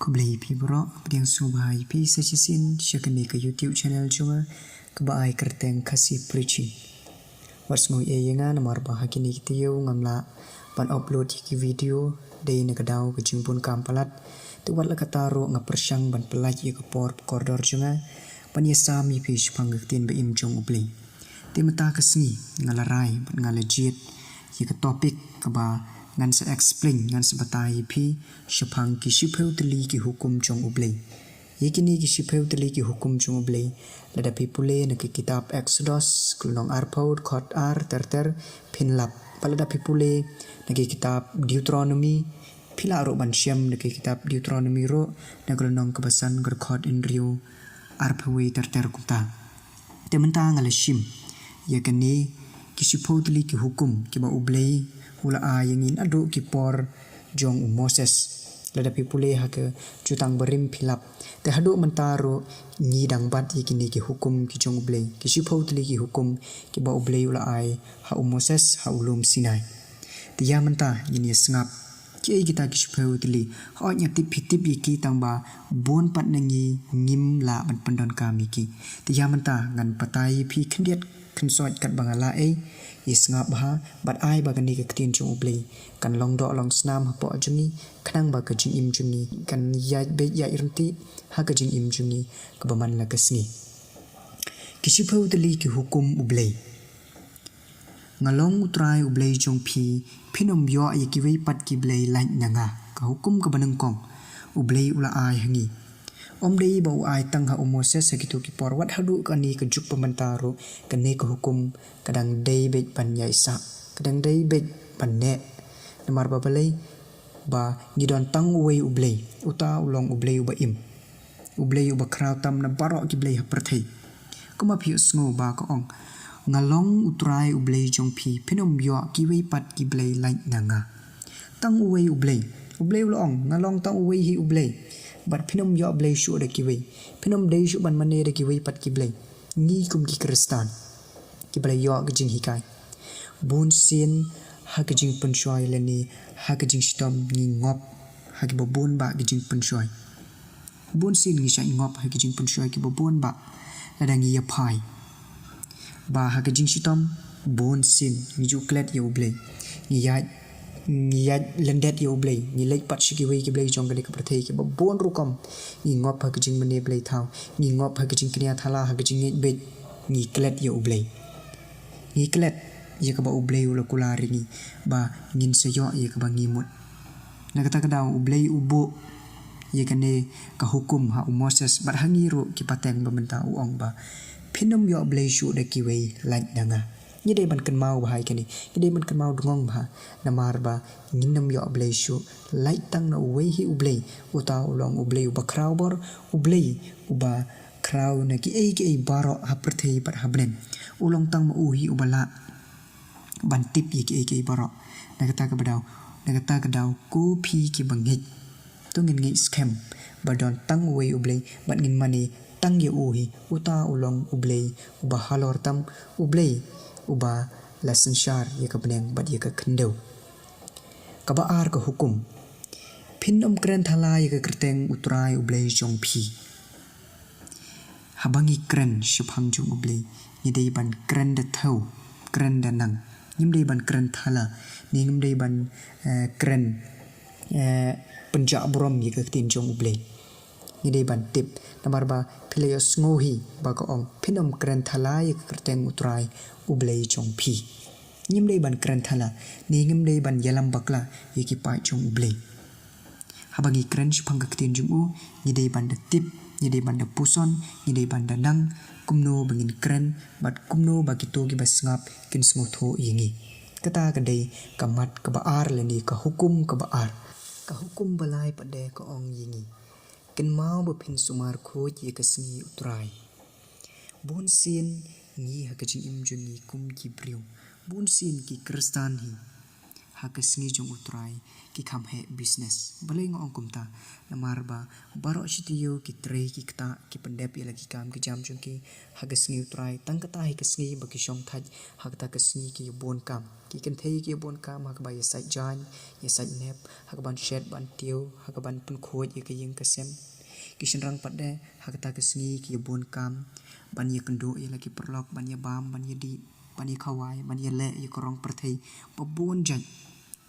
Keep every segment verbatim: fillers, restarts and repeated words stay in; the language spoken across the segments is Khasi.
Khublei phi baroh, pdiang sngewbha ïa phi sa shisien sha kane ka YouTube channel jong nga kaba ai kyrteng Khasi Preaching. Wat sngew ïa nga namar ba ha kine ki taïew ngam lah ban upload ïa ki video dei na ka daw ka jingbun kam palat. Te wat la katta ruh nga pyrshang ban pyllait ïa ka por kordor jong nga ban ïasam ïa phi shaphang ka ktien ba im jong U Blei. Te mynta ka sngi nga la rai bad nga la jied ïa ka topic kaba ngan sa explain, ngan sa batai ïa phi shaphang ki shiphew tylli ki hukum jong U Blei. Ïa kine ki shiphew tylli ki hukum jong U Blei, lada phi pule na ki kitab Exodus, ka lynnong arphew, dkhot ar ter ter, phin lap. Bad lada phi pule na ki kitab Deuteronomy, phi lah ruh ban shem na ki kitab Deuteronomy ruh, na ka lynnong kaba san, ka dkhot hynriew, arphew wei ter ter kumta. Te mynta nga la shim ïa kane ki shiphew tylli ki hukum kiba U Blei u la ai ïa ngi naduh ki por jong u Moses. Lada phi pule ha ka Jutang Barim phi lap. Te haduh mynta ruh ngi dang bat ïa kine ki hukum ki jong U Blei, ki shiphew tylli ki hukum kiba U Blei u la ai ha u Moses ha u lum Sinai. Te ïa mynta ngin ïa sngap kiei kita ki shiphew tylli. Hooid nga tip phi tip ïa ki tang ba bun pat na ngi ngim lah ban pyndonkam ïa ki. Te ïa mynta ngan batai ïa phi khyndiat khynsoit katba nga lah ei. Ïa sngap bha bad ai ba kane ka ktien jong U Blei kan long doh long snam hapoh jong ngi, khnang ba ka jingim jong ngi kan ïaid beit ïaid ryntih ha ka jingim jong ngi kaba man la ka sngi. Ki shiphew tylli ki hukum U Blei. Nga long U Trai U Blei jong phi, phin ym ïoh ïa kiwei pat ki blei lait na nga. Ka hukum kaba nyngkong U Blei u la ai ha ngi. Ym dei ba u ai tang ha u Moses ha kito ki por, wat haduh kane ka juk ba mynta ruh kane ka hukum ka dang dei beit ban ïaisah, ka dang dei beit ban neh. Namar ba balei? Ba ngi don tang uwei U Blei, uta u long U Blei uba im, U Blei uba khraw tam na baroh ki blei ha pyrthei. Kumba phi ïohsngew ba ka ong, nga long U Trai U Blei jong phi, phin ym ïoh kiwei pat ki blei lait na nga. Tang uwei U Blei. U Blei u la ong, nga long tang uwei hi U Blei, bad phin ym ïoh blei shuh da kiwei. Phin ym dei shuh ban mane da kiwei pat ki blei. Ngi kum ki Khristan kiba la ïoh ka jinghikai, bun sien ha ka jingpynshoi lane ha ka jingshitom ngi ngop ha kiba bun bah ki jingpynshoi. Bun sien ngi shait ngop ha ki jingpynshoi kiba bun bah lada ngi ïa phai. Ba ha ka jingshitom bun sien ngi ju klet ïa U Blei, ngi ïaid, ngi ïaid lyndet ïa U Blei, ngi leit pat sha kiwei ki blei jong kane ka pyrthei kiba bun rukom. Ngi ngop ha ka jingmane blei thaw, ngi ngop ha ka jingkñia thala, ha ka jingngeit beit, ngi klet ïa U Blei. Ngi klet ïa kaba U Blei u la kular ïa ngi ba ngin sa ïoh ïa kaba ngi mut. Na kata ka daw U Blei u buh ïa kane ka hukum ha u Moses bad ha ngi ruh ki pateng ba mynta, u ong ba phin ym ïoh blei shuh da kiwei lait na nga. Ngi dei ban kynmaw bha ïa kane, ngi dei ban kynmaw dngong bha, namar ba ngin ym ïoh blei shuh lait tang na uwei hi U Blei, uta u long U Blei uba khraw bor, U Blei uba khraw na kiei kiei baroh ha pyrthei bad ha bneng. U long tang ma u hi uba lah ban tip ïa kiei kiei baroh. Na kata kaba daw, na kata ka daw ko phi kiba ngeit, to ngin ngeit skhem ba don tang uwei U Blei bad ngin mane tang ïa u hi, uta u long U Blei uba halor tam, U Blei uba la synshar ïa ka bneng bad ïa ka khyndew. Kaba ar ka hukum. Phin ym kren thala ïa ka kyrteng U Trai U Blei jong phi. Haba ngi kren shaphang jong U Blei, ngi dei ban kren da thew, kren da nang. Ngim dei ban kren thala, ne ngim dei ban, eh, kren, eh, pynjah burom ïa ka ktien jong U Blei. Ngi dei ban tip, namar ba phi la ïohsngew hi ba ka ong, phin ym kren thala ïa ka kyrteng U Trai U Blei jong phi. Ngim dei ban kren thala, ne ngim dei ban ïalam bakla ïa ki paid jong U Blei. Haba ngi kren shaphang ka ktien jong u, ngi dei ban da tip, ngi dei ban da puson, ngi dei ban da nang kumno ba ngin kren bad kumno ba kito kiba sngap kin sngewthuh ïa ngi. Kata ka dei ka mat kaba ar lane ka hukum kaba ar. Ka hukum ba lai pat de ka ong ïa ngi, kynmaw ba phin sumar khuid ïa ka sngi U Trai. Bun sien ngi ha ka jingim jong ngi kum ki briew, bun sien ki Khristan hi, ha ka sngi jong U Trai ki kham heh business. Balei nga ong kumta? Namar ba baroh shi taïew ki trei ki ktah ki pyndep ïa la ki kam ki jam jong ki ha ka sngi U Trai. Tang kata hi ka sngi ba ki shong thait, ha kata ka sngi ki ïa bun kam. Ki kynthei ki ïa bun kam ha kaba ïa sait jaiñ, ïa sait nep, ha kaban shet ban tiew, ha kaban pynkhuid ïa ka ïing ka sem. Ki shynrang pat de ha kata ka sngi ki ïa bun kam ban ïa kynduh ïa la ki paralok, ban ïa bam, ban ïa dih, ban ïa khawai, ban ïa leh ïa ka rong pyrthei ba bun jait.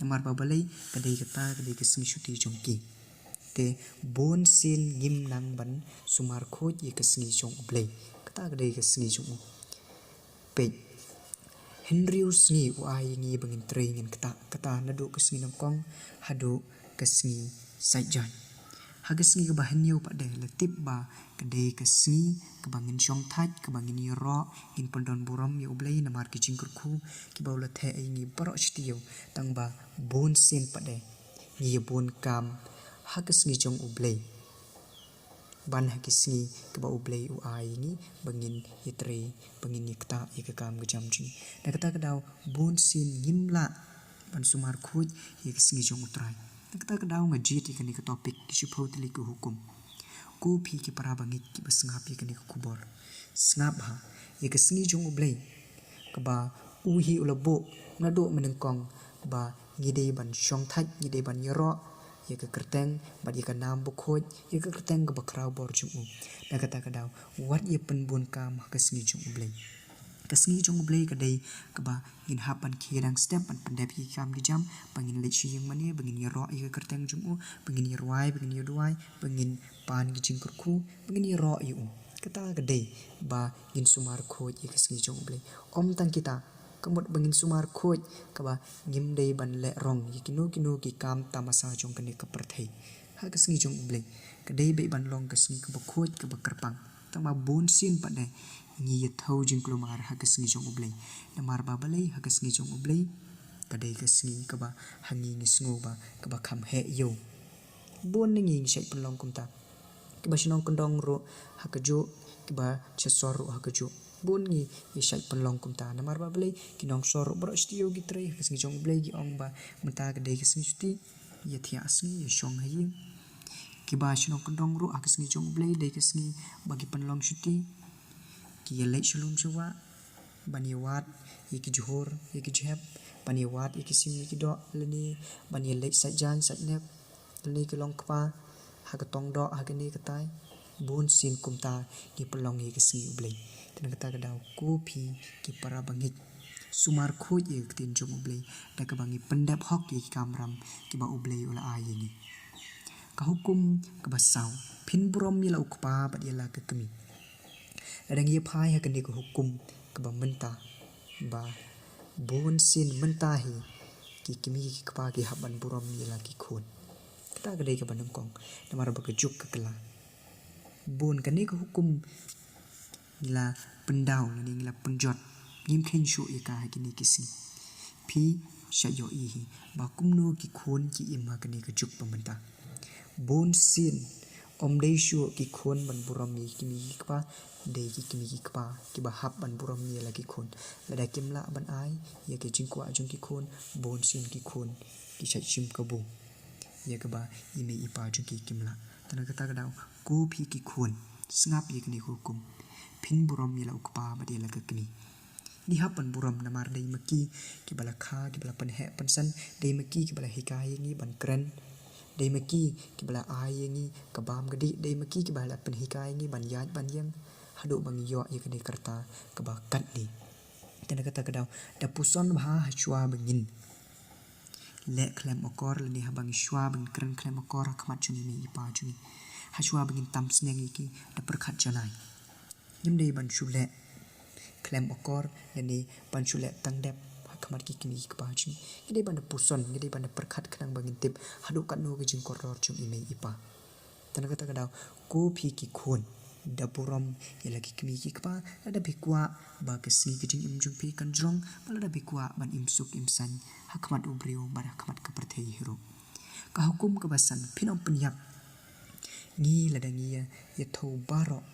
Namar ba balei? Ka dei kata ka dei ka sngi shuti jong ki. Te bun sien ngim nang ban sumar khuid ïa ka sngi jong U Blei. Kata ka dei ka sngi jong u. Peit. Hynriew sngi u ai ïa ngi ba ngin trei ngin ktah, kata naduh ka sngi nyngkong haduh ka sngi sait jaiñ. Ha ka sngi kaba hynñiew pat de la tip ba ka dei ka sngi kaba ngin shong thait, kaba ngin ïaroh, ngin pyndon burom ïa U Blei namar ki jingkyrkhu kiba u la theh ïa ngi baroh shi taïew. Tang ba bun sien pat de ngi ïa bun kam ha ka sngi jong U Blei. Ban ha ki sngi kaba U Blei u ai ïa ngi ba ngin ïa trei, ba ngin ïa ktah ïa ka kam ka jam jong ngi. Na kata ka daw bun sien ngim lah ban sumar khuid ïa ka sngi jong U Trai. Na kata ka daw nga jied ïa kane ka topic, ki shiphew tylli ki hukum. Ko phi ki para bangeit kiba sngap ïa kane ka khubor, sngap ha ïa ka sngi jong U Blei kaba u hi u la buh naduh mynnyngkong ba ngi dei ban shong thait, ngi dei ban ïaroh ïa ka kyrteng bad ïa ka nam bakhuid, ïa ka kyrteng kaba khraw bor jong u. Na kata ka daw wat ïa pynbun kam ha ka sngi jong U Blei. Ka sngi jong U Blei ka dei kaba ngin hap ban khie dang step ban pyndep ïa ki kam ki jam, ba ngin leit sha ïing mane, ba ngin ïaroh ïa ka kyrteng jong u, ba ngin ïa rwai, ba ngin ïa duwai, ba ngin pan ki jingkyrkhu, ba ngin ïaroh ïa u. Kata ka dei ba ngin sumar khuid ïa ka sngi jong U Blei. Ym tang kita, ka mut ba ngin sumar khuid kaba ngim dei ban leh rong ïa kino kino ki kam tamasa jong kane ka pyrthei ha ka sngi jong U Blei. Ka dei beit ban long ka sngi kaba khuid kaba kyrpang. Tang ba bun sien pat de ngi ïa thew jingkulmar ha ka sngi jong U Blei. Namar ba balei? Ha ka sngi jong U Blei ka dei ka sngi kaba ha ngi ngi sngew ba kaba kham heh ïew. Bun na ngi ngi shait pynlong kumta. Kiba shnong kyndong ruh ha kajuh, kiba sha sor ruh ha kajuh. Bun ngi ïa shait pynlong kumta. Namar ba balei? Ki nongsor ruh baroh shi taïew ki trei, ha ka sngi jong U Blei ki ong ba mynta ka dei ka sngi shuti, ïa thiah sngi, ïa shong ha ïing. Kiba shnong kyndong ruh ha ka sngi jong U Blei dei ka sngi ba ki pynlong shuti. Ki ïa leit sha lum sha wah ban ïa wad ïa ki jhur ïa ki jhep, ban ïa wad ïa ki sim ïa ki doh, lane ban ïa leit sait jaiñ sait nep, lane ki long kpa ha ka tong doh, ha kane katai. Bun sien kumta ngi pynlong ïa ka sngi U Blei. Te na kata ka daw ko phi ki para bangeit, sumar khuid ïa ka ktien jong U Blei da kaba ngi pyndep hok ïa ki kamram kiba U Blei u la ai ïa ngi. Ka hukum kaba saw, phin burom ïa la u kpa bad ïa la ka kmie. Lada ngi ïa phai ha kane ka hukum kaba mynta, ba bun sien mynta hi ki kmie ki kpa ki hap ban burom ïa la ki khun. Kata ka dei kaba nyngkong, namar ba ka juk ka kylla. Bun kane ka hukum ngi la pyndaw lane ngi la pynjot, ngim kheiñ shuh ïa ka ha kine ki sngi. Phi shait ïohi hi ba kumno ki khun ki im ha kane ka juk ba mynta. Bun sien ym dei shuh ki khun ban burom ïa ki kmie ki kpa, dei ki kmie ki kpa kiba hap ban burom ïa la ki khun. Lada kim lah ban ai ïa ka jingkwah jong ki khun, bun sien ki khun ki shait shim kabu ïa kaba i mei i pa jong ki kim lah. Te na kata ka daw ko phi ki khun, sngap ïa kane ka hukum, phin burom ïa la u kpa bad ïa la ka kmie. Ngi hap ban burom namar dei ma ki kiba la kha, kiba la pynheh pynsan, dei ma ki kiba la hikai ïa ngi ban kren, dei ma ki kiba la ai ïa ngi ka bam ka dih, dei ma ki kiba la pynhikai ïa ngi ban ïaid ban ïeng haduh ba ngi ïoh ïa kane ka rta kaba katne. Te na kata ka daw da puson bha ha shuwa ba ngin leh khlem akor lane haba ngi shuwa ba ngin kren khlem akor ha khmat jong i mei i pa jong ngi, ha shuwa ba ngin tam sneng ïa ki, da pyrkhat janai. Ngim dei ban shu leh khlem akor lane ban shu leh tang dep ha khmat ki kmie ki kpa jong ngi. Ngi dei ban da puson, ngi dei ban da pyrkhat khnang ba ngin tip haduh katno ka jingkordor jong i mei i pa. Te na kata ka daw ko phi ki khun, da burom ïa la ki kmie ki kpa. Lada phi kwah ba ka sngi ka jingim jong phi kan jrong, bad lada phi kwah ban im suk im saiñ ha khmat u briew bad ha khmat ka pyrthei hi ruh. Ka hukum kaba san, phin ym pynïap. Ngi lada ngi ïa, ïa thew baroh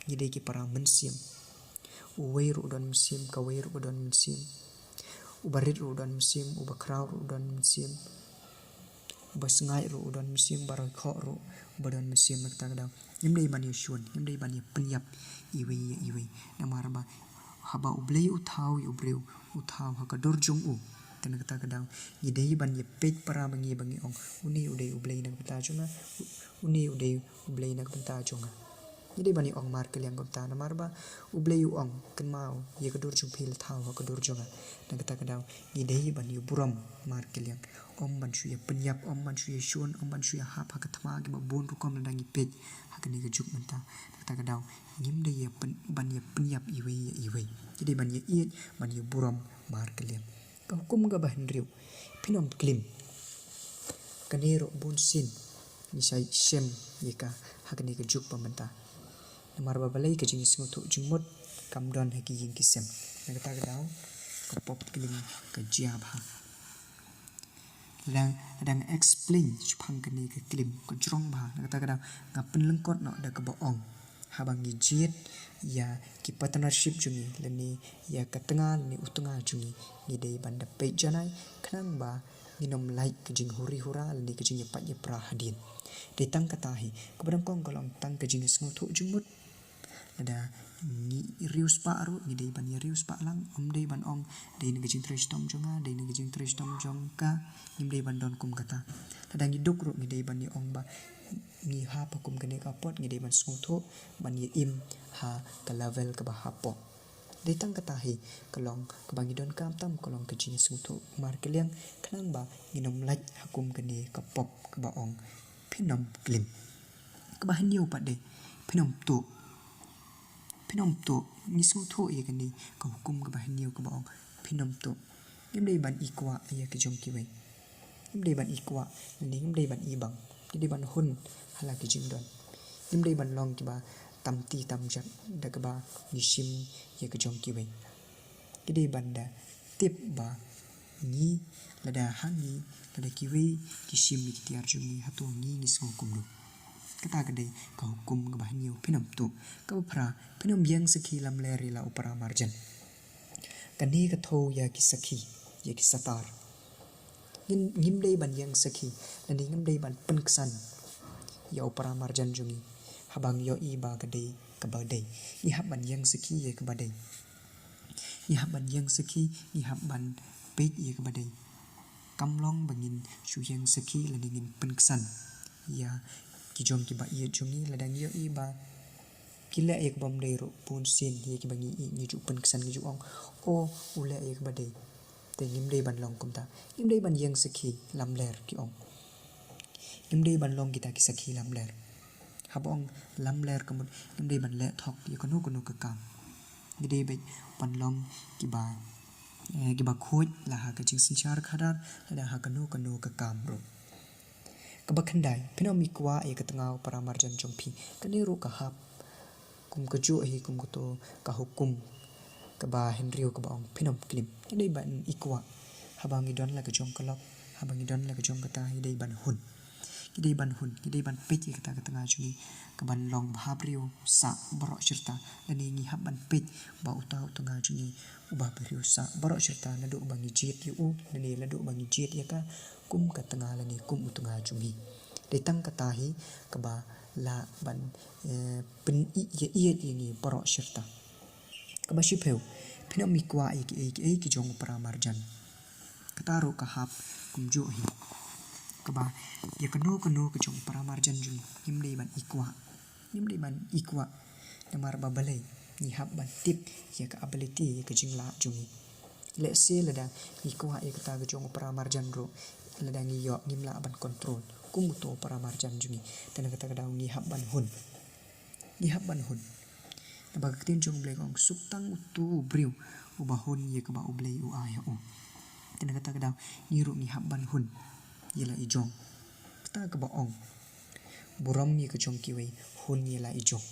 ngi dei ki para mynsiem. Uwei ruh u don mynsiem, kawei ruh ka don mynsiem. Uba rit ruh u don mynsiem, uba khraw ruh u don mynsiem, uba sngaid ruh u don mynsiem, uba roikhoh ruh uba don mynsiem. Na kata ka daw ngim dei ban ïa shun, ngim dei ban ïa pynïap iwei ïa iwei. Namar ba haba U Blei u thaw ïa u briew, u thaw ha ka dur jong u. Te na kata ka daw ngi dei ban ïa peit para ma ngi ba ngi ong, une u dei U Blei na ka bynta jong nga, une u dei U Blei na ka bynta jong nga. Ngi dei ban ïa ong markylliang kumta, namar ba U Blei u ong, kynmaw, ïa ka dur jong phi la thaw ha ka dur jong nga. Na kata ka daw ngi dei ban ïa burom markylliang. Ym ban shu ïa pynïap, ym ban shu ïa shun, ym ban shu ïa hap ha ka thma kiba bun rukom lada ngi peit ha kane ka juk mynta. Na kata ka daw ngim dei ïa pyn, ban ïa pynïap iwei ïa iwei. Ngi dei ban ïa ïeit, ban ïa burom markylliang. Ka hukum kaba hynriew, phin ym klim. Kane ruh bun sien ngi sa shem ïa ka ha kane ka juk ba mynta. Namar ba balei? Ka jingsngewthuh jingmut kam don ha ki ïing ki sem. Na kata ka daw ka pop klim ka jia bha. Lada, lada nga explain shaphang kane ka klim ka jrong bha. Na kata ka daw nga pynlyngkot noh da kaba ong, haba ngi jied ïa ki partnership jong ngi lane ïa ka tnga lane u tnga jong ngi, ngi dei ban da peit janai khnang ba ngin ym lait ka jinghuri hura lane ka jingïapait ïapra hadien. Dei tang kata hi, kaba nyngkong ka long tang ka jingsngewthuh jingmut. Lada ngi riewspah ruh ngi dei ban ïa riewspah lang, ym dei ban ong dei na ka jingtrei shitom jong nga, dei na ka jingtrei shitom jong ka, ngim dei ban don kum kata. Lada ngi duk ruh ngi dei ban ïa ong ba ngi hap ha kum kane ka apot, ngi dei ban sngewthuh ban ïa im ha ka level kaba hapoh. Dei tang kata hi ka long kaba ngi donkam tam, ka long ka jingsngewthuh markylliang khnang ba ngin ym lait ha kum kane ka pop kaba ong phin ym klim. Kaba hynñiew pat de, phin ym tuh. Phin ym tuh. Ngi sngewthuh ïa kane ka hukum kaba hynñiew kaba ong phin ym tuh. Ngim dei ban ikwah ïa ki jong kiwei. Ngim dei ban ikwah, ne ngim dei ban ibang. Ngi dei ban hun ha la ki jingdon. Ngim dei ban long kiba tam ti tam jak da kaba ngi shim ïa ki jong kiwei. Ngi dei ban da tip ba ngi, lada ha ngi, lada kiwei ki shim ïa ki tiar jong ngi, hato ngi ngi sngew kumno? Kata ka dei ka hukum kaba hynñiew, phin ym tuh. Kaba phra, phin ym ïeng sakhi lamler ïa la u para marjan. Kane ka thew ïa ki sakhi, ïa ki satar. Ngim, ngim dei ban ïeng sakhi, lane ngim dei ban pynksan ïa u para marjan jong ngi haba ngi ïohi ba ka dei kaba dei. Ngi hap ban ïeng sakhi ïa kaba dei. Ngi hap ban ïeng sakhi, ngi hap ban peit ïa kaba dei. Kam long ba ngin shu ïeng sakhi lane ngin pynksan ïa ki jong kiba ïeit jong ngi, lada ngi ïohi ba ki leh ïa kaba ym dei ruh. Bun sien ïa kiba ngi ïeit ngi ju pynksan, ngi ju ong, o, u leh ïa kaba dei. Te ngim dei ban long kumta. Ngim dei ban ïeng sakhi lamler, ki ong. Ngim dei ban long kita ki sakhi lamler. Haba ong lamler ka mut ngim dei ban leh thok ïa kano kano ka kam. Ngi dei beit ban long kiba, eh, kiba khuid la ha ka jingsynshar khadar lane ha kano kano ka kam ruh. Kaba khyndai, phin ym ikwah ïa ka tnga u para marjan jong phi. Kane ruh ka hap kum kajuh hi kum kato ka hukum kaba hynriew kaba ong phin ym klim. Ngi dei ban ikwah. Haba ngi don la ka jong ka lok, haba ngi don la ka jong kata, ngi dei ban hun. Ngi dei ban hun, ngi dei ban peit ïa kata ka tnga jong ngi kaban long bhabriew sah baroh shirta. Lane ngi hap ban peit ba uta u tnga jong ngi u bhabriew sah baroh shirta naduh ba ngi jied ïa u, lane naduh ba ngi jied ïa ka kum ka tnga lane kum u tnga jong ngi. Dei tang kata hi kaba lah ban, eh, pyn-i-, ïa, ïa, ïa ngi baroh shirta. Kaba shiphew, phin ym ikwah ïa kiei kiei ki jong u para marjan. Kata ruh ka hap kumjuh hi. Kaba ïa kano kano ka jong u para marjan jong ngi, ngim dei ban ikwah. Ngim dei ban ikwah. Namar ba balei? Ngi hap ban tip ïa ka ability, ïa ka jinglah jong ngi. Lehse lada ngi kwah ïa kata ka jong u para marjan ruh, lada ngi ïoh ngim lah ban control kum uto u para marjan jong ngi. Te na kata ka daw ngi hap ban hun. Ngi hap ban hun. Naba ka ktien jong U Blei ka ong, suk tang uto u briew uba hun ïa kaba U Blei u ai ha u. Te na kata ka daw ngi ruh ngi hap ban hun ïa la i jong. Kata kaba ong, burom ïa ka jong kiwei, hun ïa la i jong.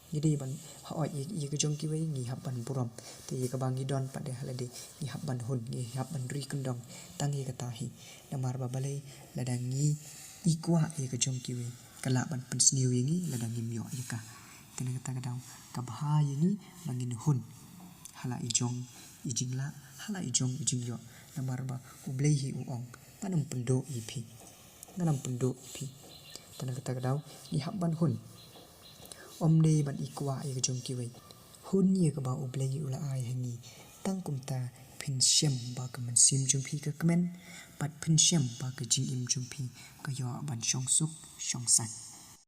Ngi dei ban, hooid, ïa, ïa ka jong kiwei ngi hap ban burom. Te ïa kaba ngi don pat de ha lade ngi hap ban hun, ngi hap ban ri kyndong tang ïa kata hi. Namar ba balei? Lada ngi ikwah ïa ka jong kiwei, ka lah ban pynsniew ïa ngi lada ngim ïoh ïa ka. Te na kata ka daw ka bha ïa ngi ba ngin hun ha la i jong i jinglah ha la i jong i jingïoh, namar ba U Blei hi u ong, ngan ym pynduh ïa phi, ngan ym pynduh ïa phi. Te na kata ka daw ngi hap ban hun, ym dei ban i kwah ïa ka jong kiwei. Hun ïa kaba U Blei u la ai ha ngi. Tang kumta phin shem ba ka mynsiem jong phi ka kmen, bad phin shem ba ka jingim jong phi ka ïoh ban shong suk shong saiñ.